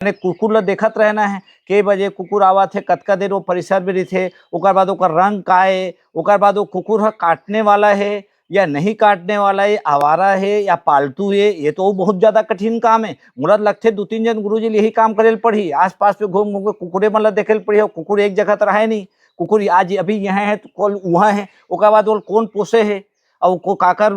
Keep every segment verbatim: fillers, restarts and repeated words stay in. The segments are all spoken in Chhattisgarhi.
माने कुकुर ल देखत रहना है, के बजे कुकुर आवत हे, कतका देर वो परिसर में रहिथे, ओकर बाद ओकर रंग का ए, ओकर बाद वो कुकुर ह काटने वाला है या नहीं काटने वाला है, आवारा है या पालतू है, ये तो बहुत ज्यादा कठिन काम है। मोला लगथे दू तीन जन गुरुजी ल यही काम करे ल पड़ही, आसपास में घूम घूम के कुकुरे मन ल देखे ल पड़ही। और कुकुर एक जगह तो रहे नहीं, कुकुर आज अभी यहाँ है तो कल वहाँ है, ओकर बाद वो कौन पोसे है, और को काकर,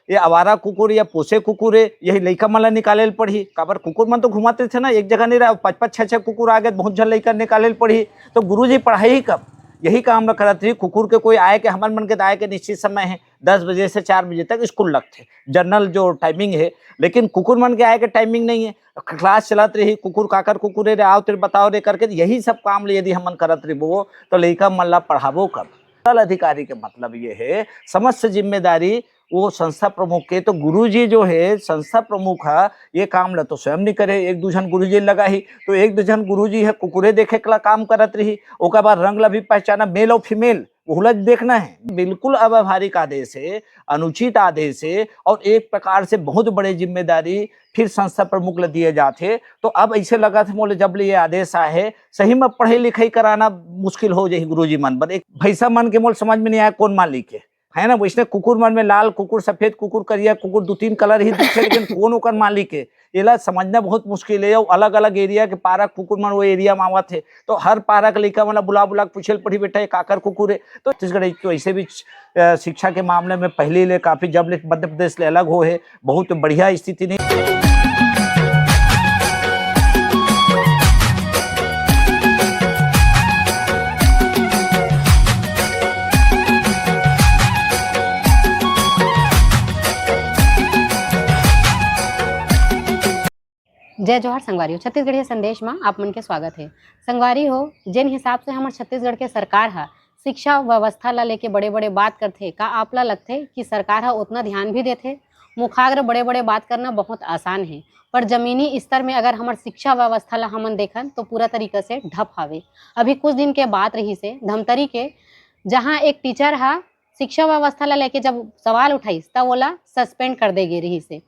ये आवारा कुकुर या पोसे कुकुर है, यही लइका मन ला निकाले ल पड़ही। काबर कुकुर मन तो घुमाते थे ना, एक जगह नहीं रहा, पाँच पाँच छः छः कुकुर आ गए, बहुत झन लइका निकाले ल पड़ही। तो गुरुजी पढ़ाई कब? यही काम ल करत रही। कुकुर के कोई आए के, हमर मन के तो आए के निश्चित समय है, दस बजे से चार बजे तक स्कूल लगथे, जनरल जो टाइमिंग है, लेकिन कुकुर मन के आए के टाइमिंग नहीं है। क्लास चलत रही, कुकुर काकर कुकुर रे, आओ तेरे बताओ रे करके, यही सब काम ले यदि हमन करत रहिबो तो लइका मन ला पढ़ाबो कब? नोडल अधिकारी के मतलब ये है, समस्त जिम्मेदारी वो संस्था प्रमुख के। तो गुरुजी जो है, संस्था प्रमुख है, ये काम ला तो स्वयं नहीं करे, एक दू झन गुरुजी लगा ही, तो एक दू झन गुरुजी है, कुकुरे देखे के ला काम करत रही, ओकर बाद रंग ला भी पहचाना, मेल और फीमेल, ओहू ला देखना है। बिल्कुल अव्यावहारिक आदेश है, अनुचित आदेश है, और एक प्रकार से बहुत बड़े जिम्मेदारी फिर संस्था प्रमुख ला दिए जाथे। तो अब ऐसे लगत हे मोले, जब ले ये आदेश आए है, सही में पढ़ाई लिखाई कराना मुश्किल हो जाही गुरुजी मन बर। एक भैंसा मन के मोल समझ में नहीं आया कौन मालिक है, है ना? वैसने कुकुर मन में लाल कुकुर, सफेद कुकुर, करिया कुकुर, दू तीन कलर ही दिखथे, लेकिन कौन ओकर मालिक है, एला समझना बहुत मुश्किल है। और अलग-अलग एरिया के पारा कुकुर मन वो एरिया में आवत हे, तो हर पारा के लइका मन ला बुला-बुला के पूछे ल पड़ही, "बेटा, ये काकर कुकुर है?" तो छत्तीसगढ़ एक तो ऐसे भी, अ, शिक्षा के मामले में पहले ले काफी, जब ले मध्य प्रदेश ले अलग हो है, बहुत बढ़िया स्थिति नहीं। जय जोहार संगवारी हो, छत्तीसगढ़िया संदेश मा आप मन के स्वागत है। संगवारी हो, जेन हिसाब से हमर छत्तीसगढ़ के सरकार ह शिक्षा व्यवस्था ला लेके बड़े-बड़े बात करथे, का आप ला लगथे कि सरकार ह ओतना ध्यान भी देथे? मुखाग्र बड़े-बड़े बात करना बहुत आसान है, पर जमीनी स्तर में अगर हमर शिक्षा व्यवस्था ला हमन देखन, तो पूरा तरीका से ठप हावे। अभी कुछ दिन के बात रहिस हे धमतरी के, जहां एक टीचर ह शिक्षा व्यवस्था ला लेके जब सवाल उठाइस, तब ओला सस्पेंड कर दे गे रहिस हे।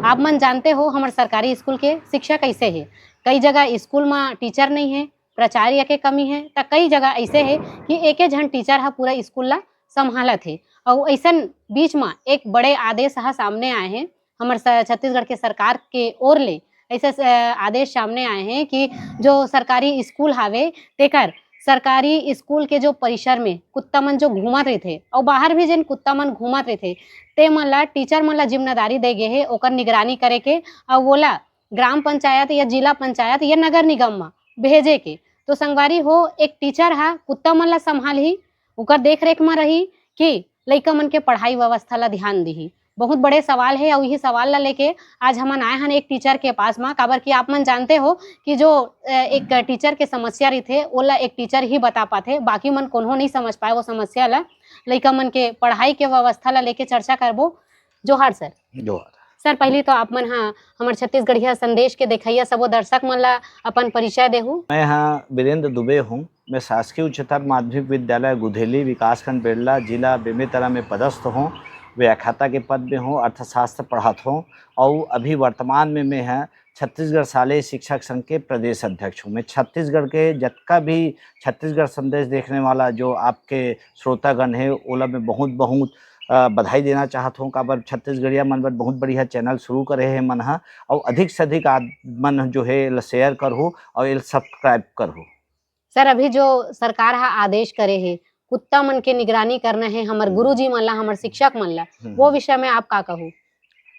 आप मन जानते हो, हमर सरकारी स्कूल के शिक्षा कैसे हे। कई जगह स्कूल म टीचर नहीं है, प्राचार्य के कमी है, त कई जगह ऐसे है कि एके झन टीचर ह पूरा स्कूल ला संभालत हे। अउ ऐसन बीच म एक बड़े आदेश ह सामने आए हे, हमर स-, छत्तीसगढ़ के सरकार के ओर ले ऐसे स-, आदेश सामने आए हे कि जो सरकारी स्कूल हावे, तेकर सरकारी स्कूल के जो परिसर में कुत्ता मन जो घूमत रहिथे, अउ बाहर भी जेन कुत्ता मन घूमत रहिथे, ते मन ला, टीचर मन ला जिम्मेदारी दे गे हे ओकर निगरानी करे के, अउ ओला ग्राम पंचायत या जिला पंचायत या नगर निगम म भेजे के। तो संगवारी हो, एक टीचर ह कुत्ता मन ला संभालही, ओकर देख रेख म रही कि लइका मन के पढ़ाई व्यवस्था ला ध्यान दिही? बहुत बड़े सवाल हे, अउ इही सवाल ला लेके आज हमन आए हन एक टीचर के पास म, काबर कि आप मन जानते हो कि जो, अ, एक टीचर के समस्या रहिथे, ओला एक टीचर ही बता पाथे, बाकी मन कोनो नहीं समझ पाए वो समस्या ला। लइका मन के पढ़ाई के व्यवस्था ला लेके चर्चा करबो। जोहार सर। जोहार। सर, पहली तो आप मन ह हमर छत्तीसगढ़िया संदेश के देखइया सबो दर्शक मन ला अपन परिचय देहू। मैं ह वीरेंद्र दुबे हूँ। मैं शासकीय उच्चतर माध्यमिक विद्यालय गुधेली, विकासखंड बेड़ला, जिला बेमेतरा में पदस्थ हूँ। व्याख्याता के पद में हूँ, अर्थशास्त्र पढ़त हूँ। और अभी वर्तमान में मैं ह छत्तीसगढ़ शालेय शिक्षक संघ के प्रदेश अध्यक्ष हूँ। मैं छत्तीसगढ़ के जतका भी छत्तीसगढ़ संदेश देखने वाला जो आपके श्रोतागण हे, ओला मैं बहुत बहुत, अ, बधाई देना चाहत हूँ, काबर छत्तीसगढ़िया मन बर बहुत बढ़िया चैनल शुरू करे हे मन ह, और अधिक से अधिक आद-, मन जो हे, एला शेयर करहु और एला सब्सक्राइब करहु। सर, अभी जो सरकार ह आदेश करे हे, कुत्ता मन के निगरानी करना हे हमर हम्म। गुरुजी मन ला, हमर शिक्षक मन ला, हम्म। वो विषय में आप का कहू?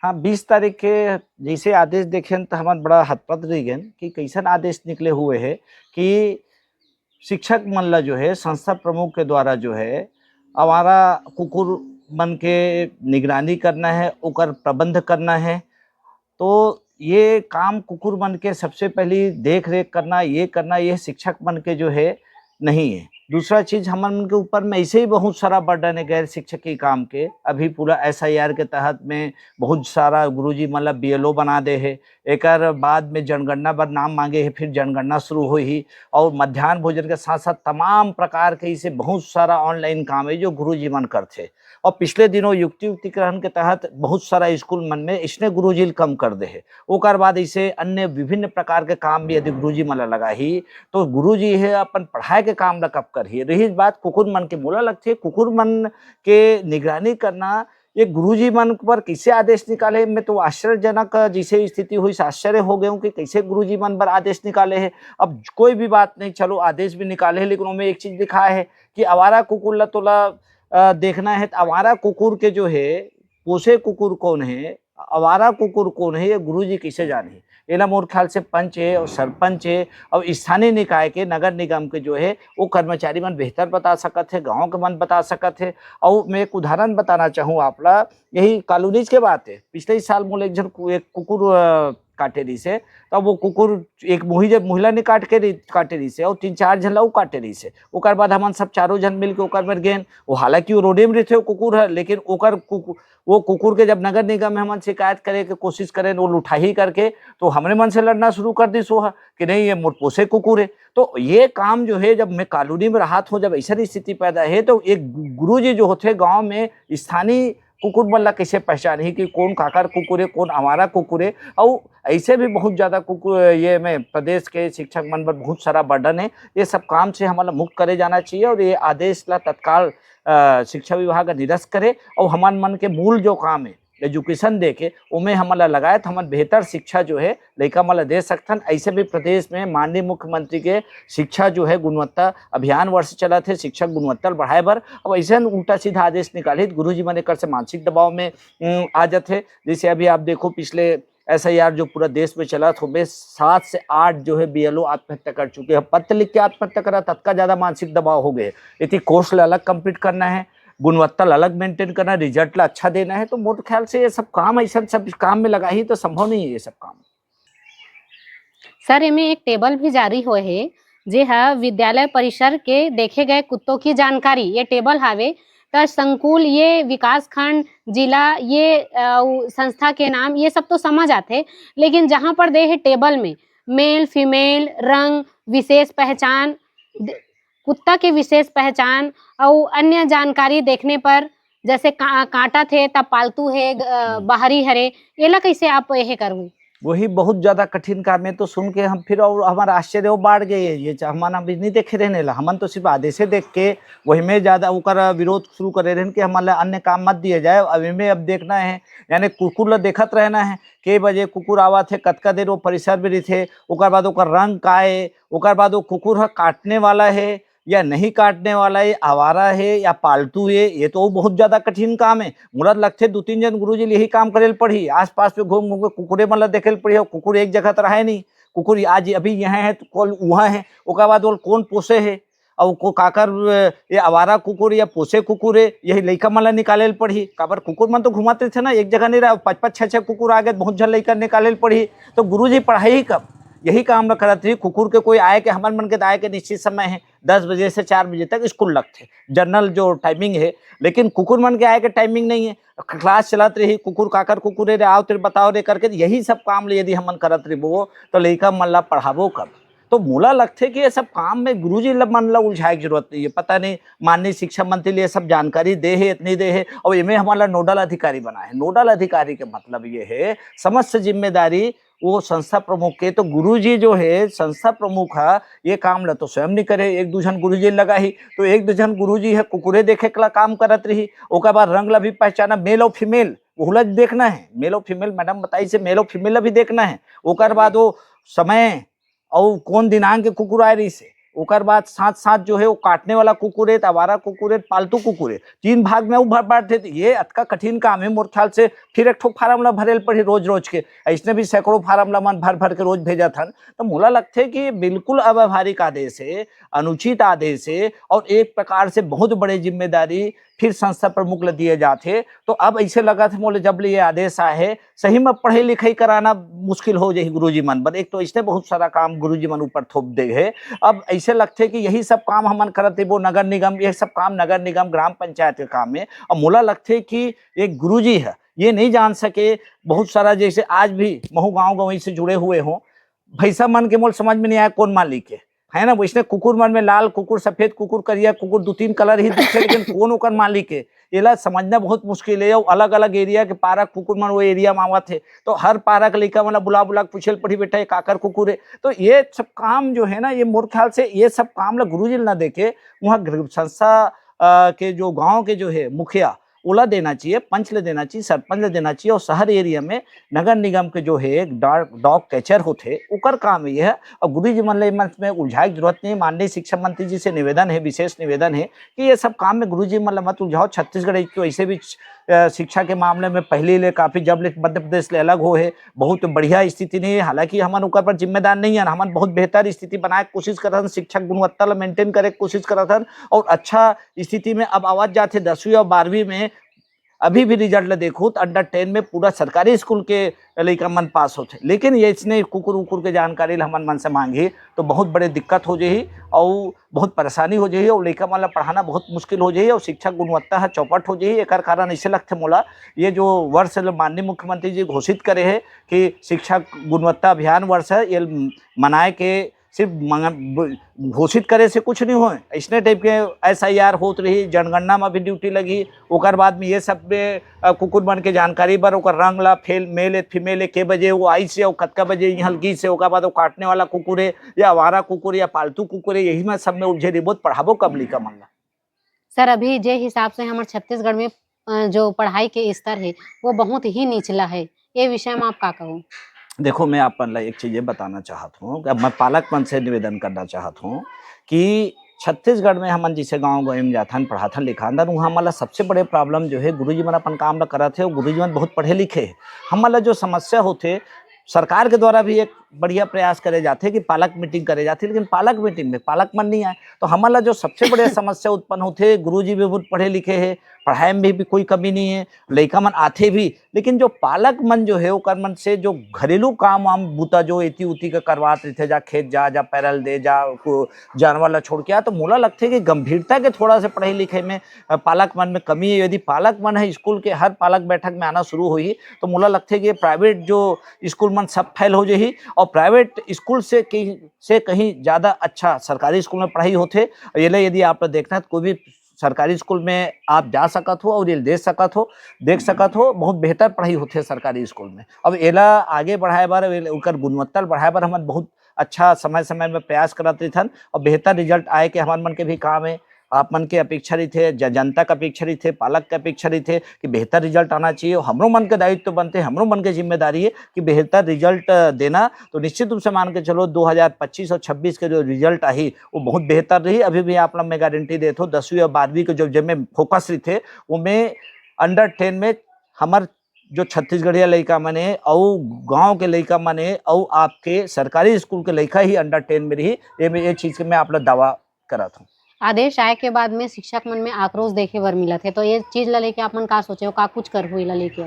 हाँ, बीस तारीख के जैसे आदेश देखेन, त हमन बड़ा हतप्रत रह गेन कि कैसन आदेश निकले हुए हे कि शिक्षक मन ला जो है, संस्था प्रमुख के द्वारा जो है, आवारा कुकुर मन के निगरानी करना है, ओकर प्रबंध करना है। तो ये काम कुकुर मन के सबसे पहली देख रेख करना, ये करना, ये शिक्षक मन के जो है, नहीं है। दूसरा चीज, हमन मन के ऊपर में ऐसे ही बहुत सारा बर्डन है गैर शिक्षकी काम के। अभी पूरा एसआईआर के तहत में बहुत सारा गुरुजी मतलब बीएलओ बना दे है। एकर बाद में जनगणना बर नाम मांगे है, फिर जनगणना शुरू होही। और मध्यान्ह भोजन के साथ साथ तमाम प्रकार के इसे बहुत सारा ऑनलाइन काम है जो गुरुजी मन करथे। और पिछले दिनों युक्ति युक्तिकरण के तहत बहुत सारा स्कूल मन में इसने गुरुजी ल कम कर दे है। ओकर बाद इसे अन्य विभिन्न प्रकार के काम भी यदि गुरुजी मन ला लगाही, तो गुरुजी है अपन पढ़ाई के काम ला कब करही। रही बात कुकुर मन के, मोला लगथे कुकुर मन के निगरानी करना ये गुरुजी मन पर कैसे आदेश निकाले, मैं तो आश्चर्यजनक जैसे स्थिति हुई, आश्चर्य हो गए हूँ कि कैसे गुरुजी मन पर आदेश निकाले है। अब कोई भी बात नहीं, चलो आदेश भी निकाले है, लेकिन उनमें एक चीज लिखा है कि आवारा कुकुर ला तोला अ, देखना है, तो आवारा कुकुर के जो है, पोसे कुकुर कौन है, आवारा कुकुर कौन है, ये गुरुजी कैसे जाने? एला मोर ख्याल से पंच है और सरपंच है और स्थानीय निकाय के, नगर निगम के जो है, वो कर्मचारी मन बेहतर बता सकत है, गांव के मन बता सकत है। और मैं एक उदाहरण बताना चाहूँ आप ला, यही कॉलोनीज के बात है। पिछले ही साल मोला एक झन कु-, एक कुकुर, अ, काटे रहिस हे, तब वो कुकुर एक मोही जब महिला ने काट के रही, काटे रहिस हे और तीन चार झन ला वो काटे रहिस हे। ओकर बाद हमन सब चारों झन मिल के ओकर बर गेन। वो हालांकि वो रोडे में रहिथे वो कुकुर ह, लेकिन ओकर कुकु-, वो कुकुर के जब नगर निगम में हमन शिकायत करे के कोशिश करेन, वो लुठाही करके, तो हमरे मन से लड़ना शुरू कर दिस वो ह कि नहीं, ये मोर पोसे कुकुर है। तो ये काम जो है, जब मैं कॉलोनी में रहत हूँ, जब ऐसा स्थिति पैदा है, तो एक गु-, गुरुजी जो होथे गांव में, स्थानीय कुकुर मन ला कैसे पहचानही कि कौन काकर कुकुर है, कौन आवारा कुकुर है। और ऐसे भी बहुत ज्यादा कुकुर, ये में प्रदेश के शिक्षक मन पर बहुत सारा बर्डन है। ये सब काम से हमन ला मुक्त करे जाना चाहिए और ये आदेश ला तत्काल, अ, शिक्षा विभाग निरस्त करे और हमन मन के मूल जो काम है एजुकेशन दे के, ओमे हमन ला लगाए, तो हमन बेहतर शिक्षा जो है लइका मन ला दे सकथन। ऐसे भी प्रदेश में माननीय मुख्यमंत्री के शिक्षा जो है गुणवत्ता अभियान वर्ष चलत है, शिक्षा गुणवत्ता बढ़ाए बर। अब ऐसे उल्टा सीधा आदेश निकालित गुरुजी मन एकर से मानसिक दबाव में, उम, आ जाथे। जैसे अभी आप देखो, पिछले एसआईआर जो पूरा देश में चला, तो में सात से आठ जो है बीएलओ आत्महत्या कर चुके हैं। पत्र लिख के आत्महत्या करा, ततका ज्यादा मानसिक दबाव हो गए। इति कोर्स ला अलग कम्पीट करना है, गुणवत्ता ला अलग मेंटेन करना है, रिजल्ट ला अच्छा देना है। तो मोर ख्याल से ये सब काम, ऐसा सब काम में लगाही तो संभव नहीं है ये सब काम। सर, एमे एक टेबल भी जारी होए हे, जे ह विद्यालय परिसर के देखे गए कुत्तों की जानकारी, ये टेबल हावे। त संकुल, ये विकासखंड, जिला, ये, अ, उ संस्था के नाम, ये सब तो समझ आथे, लेकिन जहाँ पर दे हे टेबल में मेल, फीमेल, रंग, विशेष पहचान, दे-, कुत्ता के विशेष पहचान अउ अन्य जानकारी देखने पर, जैसे का-, कांटा थे तब पालतू हे, ग-, अ, हम्म। बाहरी हरे, एला कैसे आप एहे करहू? वही बहुत ज्यादा कठिन काम है। तो सुन के हम फिर और हमारा आश्चर्य वो बाढ़ गए, ये च-, हमन अभी नहीं देखे रहने ला, हमन तो सिर्फ आदेशे देख के वही में ज्यादा ओकर विरोध शुरू करे रहन कि हमन ला अन्य काम मत दिया जाए। अब एमे अब देखना है, यानी कुकुर ला देखत रहना है, के बजे कुकुर आवत है, कतका देर वो परिसर में रहिथे, ओकर बाद ओकर रंग का है, ओकर बाद वो कुकुर ह काटने वाला है या नहीं काटने वाला है, आवारा है या पालतू है, ये तो बहुत ज्यादा कठिन काम है। मोला लगथे दू तीन जन गुरुजी ल यही काम करे ल पड़ही, आसपास में घूम घूम के कुकुरे मन ला देखे ल पड़ही। और कुकुर एक जगह तो रहे नहीं, कुकुर आज अभी यहाँ है तो कल वहाँ है, ओकर बाद वो कौन पोसे है, और को काकर, ये आवारा कुकुर या पोसे कुकुर है, यही लइका मन ला निकाले ल पड़ही। काबर कुकुर मन तो घुमाते थे ना, एक जगह नहीं रहा, पाँच पाँच छः छः कुकुर आ गए, बहुत झन लइका निकाले ल पड़ही। तो गुरुजी पढ़ाई कब? यही काम ला करत रही। कुकुर के कोई आए के, हमन मन के आए के निश्चित समय है, दस बजे से चार बजे तक स्कूल लगथे, जनरल जो टाइमिंग है, लेकिन कुकुर मन के आए के टाइमिंग नहीं है। क्लास चलत रही, कुकुर काकर कुकुर रे, आओ तेरे बताओ रे करके, यही सब काम ले यदि हमन करत रहिबो, तो लइका मन ला पढ़ाबो कब? तो मोला लगथे कि ये सब काम में गुरुजी ल-, मन ला उलझाए के जरूरत नहीं है। पता नहीं माननीय शिक्षा मंत्री ल ये सब जानकारी दे है, इतनी दे है, और एमे हमन ला नोडल अधिकारी बनाए है। नोडल अधिकारी के मतलब ये है समस्त जिम्मेदारी वो संस्था प्रमुख के। तो गुरुजी जो है संस्था प्रमुख है, ये काम ला तो स्वयं नहीं करे, एक दू झन गुरुजी लगाही, तो एक दू झन गुरुजी है कुकुरे देखे के ला काम करत रही, ओकर बाद रंग ला भी पहचाना, मेल और फीमेल, ओहू ला देखना है, मेल और फीमेल, मैडम बताइस हे, मेल और फीमेल ला भी देखना है। ओकर बाद वो समय और कौन दिनांक के कुकुर आए रहिस हे, ओकर बाद साथ साथ जो है वो काटने वाला कुकुर है, त आवारा कुकुर है, पालतू कुकुर है, तीन भाग में वो भर बांटथे। त ये अतका कठिन काम है, मोर ख्याल से फिर एक ठो फार्म ला भरे ल पड़ही रोज रोज के। ऐसने भी सैकड़ों फार्म ला मन भर भर के रोज भेजत हन। तो मोला लगथे कि ये बिल्कुल अव्यावहारिक आदेश है, अनुचित आदेश है और एक प्रकार से बहुत बड़े जिम्मेदारी फिर संस्था प्रमुख ल दिए जाथे। तो अब ऐसे लगत हे मोला, जब ले ये आदेश आए हे, सही में पढ़ाई लिखाई कराना मुश्किल हो जाही गुरुजी मन बर। एक तो इसने बहुत सारा काम गुरुजी मन ऊपर थोप दे हे। अब ऐसे लगथे कि यही सब काम हमन करत रहिबो, नगर निगम, ये सब काम नगर निगम, ग्राम पंचायत के काम हे। अब मोला लगथे कि एक गुरुजी ह ये नहीं जान सके, बहुत सारा, जैसे आज भी महू गाँव गंवई से जुड़े हुए हों, भैंसा मन के मोला समझ में नहीं आए कौन मालिक हे, है ना? वैसने कुकुर मन में लाल कुकुर, सफेद कुकुर, करिया कुकुर, दू तीन colour ही दिखथे, लेकिन कौन ओकर मालिक हे, एला समझना बहुत मुश्किल हे। अउ अलग-अलग area के पारा कुकुर मन वो area में आवत हे, तो हर पारा के लइका मन ला बुला-बुला के पूछे ल पड़ही, "बेटा, ये काकर कुकुर हे?" तो ये सब काम जो है ना, ये मोर ख्याल से ये सब काम ला गुरुजी ल ना देके, वहाँ गृह संस्था, अ, के जो गाँव के जो है मुखिया, ओला देना चाहिए, पंच ले देना चाहिए, सरपंच ले देना चाहिए, और शहर area में नगर निगम के जो है एक डॉ-, dog catcher होथे, ओकर काम ये है। और गुरुजी मन ले मन में उलझाए के जरूरत नहीं। माननीय शिक्षा मंत्री जी से निवेदन है, विशेष निवेदन है कि ये सब काम में गुरुजी मन ल मत उलझाओ। छत्तीसगढ़ एक तो ऐसे भी, अ, शिक्षा के मामले में पहले ले काफी, जब ले मध्य प्रदेश ले अलग हो है, बहुत बढ़िया स्थिति नहीं है। हालांकि हमन ओकर पर जिम्मेदार नहीं है, हमन बहुत बेहतर स्थिति बनाए के कोशिश करत हन, शिक्षा गुणवत्ता ला maintain करे के कोशिश करत हन, और अच्छा स्थिति में अब आवत जात हे दसवीं और बारहवीं में। अभी भी result ला देखहू तो under ten में पूरा सरकारी स्कूल के लइका मन पास होथे, लेकिन ये इसने कुकुर उकुर के जानकारी ला हमन मन से मांगही तो बहुत बड़े दिक्कत हो जाही, और बहुत परेशानी हो जाही, और लइका मन ला पढ़ाना बहुत मुश्किल हो जाही, और शिक्षा गुणवत्ता ह चौपट हो जाही। एकर कारण ऐसे लगथे मोला, ये जो वर्ष ल माननीय मुख्यमंत्री जी घोषित करे हे कि शिक्षा गुणवत्ता अभियान वर्ष है, ये मनाए के सिर्फ मंग-, ब-, घोषित करे से कुछ नहीं होए। इसने type के S I R होत रही, जनगणना में भी duty लगी, ओकर बाद में ये सब में, अ, कुकुर मन के जानकारी बर ओकर रंग ला, फेल, male है, female है, के बजे वो आइस हे, वो कतका बजे यहाँ गिस हे, ओकर बाद वो काटने वाला कुकुर है या आवारा कुकुर है या पालतू कुकुर है, यही में सब में उलझे रहिबो, त पढ़ाबो कब लइका मन ला? सर, अभी जे हिसाब से हमर छत्तीसगढ़ में, अ, जो पढ़ाई के स्तर है, वो बहुत ही निचला है, ये विषय में आप का कहो? देखो, मैं आप मन ला एक चीज ये बताना चाहत हूँ कि अब मैं पालक मन से निवेदन करना चाहत हूँ कि छत्तीसगढ़ में हमन जैसे गाँव गंवई में जाथन, पढ़ाथन लिखाथन, उहाँ हमन ला सबसे बड़े problem जो है, गुरुजी मन अपन काम ला करत हे, गुरुजी मन बहुत पढ़े लिखे हे। हमन ला जो समस्या होथे, सरकार के द्वारा भी एक बढ़िया प्रयास करे जाथे कि पालक meeting करे जाथे, लेकिन पालक meeting में पालक मन नहीं आए, तो हमन ला जो सबसे बड़े समस्या उत्पन्न होथे, गुरुजी भी बहुत पढ़े लिखे हे, पढ़ाई में भी, भी कोई कमी नहीं है, लइका मन आथे भी, लेकिन जो पालक मन जो है, ओकर मन से जो घरेलू काम वाम बूता जो एती उती का करवात रहिथे, जा खेत जा, जा पैरा ल दे, जा को-, जानवर ला छोड़ के आ, तो मोला लगथे कि गंभीरता के थोड़ा से पढ़ाई लिखाई में, अ, पालक मन में कमी है। यदि पालक मन है स्कूल के हर पालक बैठक में आना शुरू होही, तो मोला लगथे कि private जो स्कूल मन सब fail हो जाही, और private स्कूल से कहीं, से कहीं ज्यादा अच्छा सरकारी स्कूल में पढ़ाई होथे। और ये ले यदि आप देखना, तो कोई भी सरकारी स्कूल में आप जा सकत हो और ये देख सकत हो, देख सकत हो, बहुत बेहतर पढ़ाई होथे सरकारी स्कूल में। अब एला आगे बढ़ाए बर, एल-, ओकर गुणवत्ता ल बढ़ाए बर हमन बहुत अच्छा समय-समय में प्रयास करत रहिथन और बेहतर result आए के हमन मन के भी काम है। आप मन के अपेक्षा रहिथे, ज-, जनता के अपेक्षा रहिथे, पालक के अपेक्षा रहिथे कि बेहतर result आना चाहिए। हमरो मन के दायित्व बनथे, हमरो मन के जिम्मेदारी है कि बेहतर result देना। तो निश्चित रूप से मान के चलो, दो हज़ार पच्चीस और छब्बीस के जो result आही, वो बहुत बेहतर रही। अभी भी आप ला मैं guarantee देत हो, दसवीं और बारहवीं के जो, जेमे focus रहिथे, ओमे under ten में हमर जो छत्तीसगढ़िया लइका मन हे, अउ गाँव के लइका मन हे, अउ आपके सरकारी स्कूल के लइका ही under ten में रही, ये मैं, ये चीज के मैं आप ला दावा करत हूँ। आदेश आए के बाद में शिक्षक मन में आक्रोश देखे बर मिलत हे, तो ये चीज ला लेके आप मन का सोचे हो, का कुछ करहु एला लेके?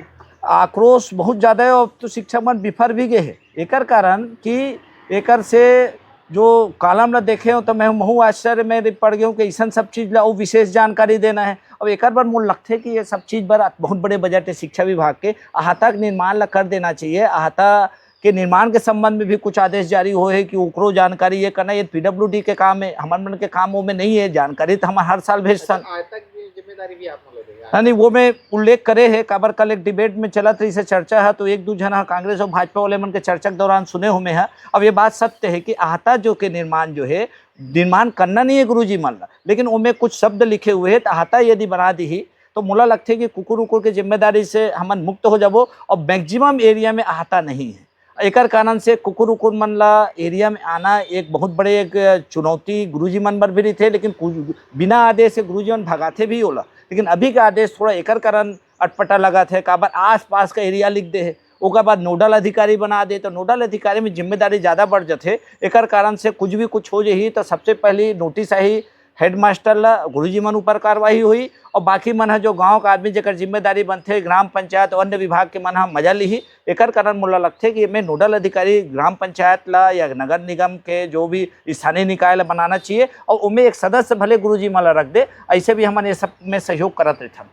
आक्रोश बहुत ज्यादा है, अब तो शिक्षक मन बिफर भी गए हैं। एकर कारण कि एकर से जो column ला देखे हो, तो मैं महू आश्चर्य में पड़ गया हूँ कि ऐसन सब चीज ला वो विशेष जानकारी देना है। अब एकर बर मोला लगथे कि ये सब चीज बर बहुत बड़े budget है शिक्षा विभाग के, अहाता के निर्माण ला कर देना चाहिए। अहाता के निर्माण के संबंध में भी कुछ आदेश जारी होए हे कि ओकरो जानकारी ये करना, ये P W D के काम है, हमर मन के काम वो में नहीं है। जानकारी तो हम हर साल भेजथन। अच्छा, आज तक भी जिम्मेदारी भी आप मन ले रहे हैं? नहीं, नहीं, वो मैं उल्लेख करे हे, काबर कल एक debate में चलत रहिस हे चर्चा है, तो एक दू झन ह कांग्रेस और भाजपा वाले मन के चर्चा के दौरान सुने हो मैं ह। अब ये बात सत्य है कि अहाता जो के निर्माण जो है, निर्माण करना नहीं है गुरुजी मन ला, लेकिन ओमे कुछ शब्द लिखे हुए हैं, तो अहाता यदि बना दी ही, तो मोला लगथे कि कुकुर उकुर के जिम्मेदारी से हमन मुक्त हो जाबो और maximum area में अहाता नहीं है। एकर कारण से कुकुर उकुर मन ला area में आना एक बहुत बड़े एक चुनौती गुरुजी मन बर भी रहिथे, लेकिन कुछ बिना आदेश के गुरुजी मन भगाथे भी ओला। लेकिन अभी का आदेश थोड़ा एकर कारण अटपटा लगत है, काबर आसपास का area लिख दे है, ओकर बाद nodal अधिकारी बना दे, तो nodal अधिकारी में जिम्मेदारी ज्यादा बढ़ जाथे। एकर कारण से कुछ भी कुछ हो जाही, तो सबसे पहली notice आही हेडमास्टर ला गुरुजी मन ऊपर कार्रवाई होही, और बाकी मन ह जो गांव का आदमी जेकर जिम्मेदारी बनथे, ग्राम पंचायत और अन्य विभाग के मन ह मजा लिही। एकर कारण मोला लगथे कि एमे नोडल अधिकारी ग्राम पंचायत ला या नगर निगम के जो भी स्थानीय निकाय ला बनाना चाहिए, और ओमे एक सदस्य भले गुरुजी मन ला रख दे, ऐसे भी हमन ये सब में सहयोग करत रहथन।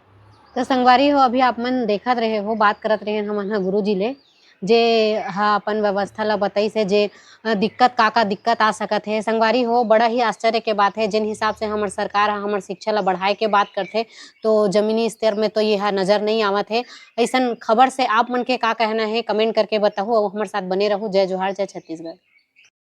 तो संगवारी हो, अभी आप मन देखत रहे हो, बात करत रहे हमन ह गुरुजी ले, जे ह अपन व्यवस्था ला बताइस हे, जे अ, दिक्कत, का का दिक्कत आ सकत हे। संगवारी हो, बड़ा ही आश्चर्य के बात हे, जिन हिसाब से हमर सरकार ह हमर शिक्षा ला बढ़ाए के बात करथे, तो जमीनी स्तर में तो ये ह नजर नहीं आवत हे। ऐसन खबर से आप मन के का कहना हे, कमेंट करके बताहू, और हमर साथ बने रहू। जय जोहार, जय छत्तीसगढ़।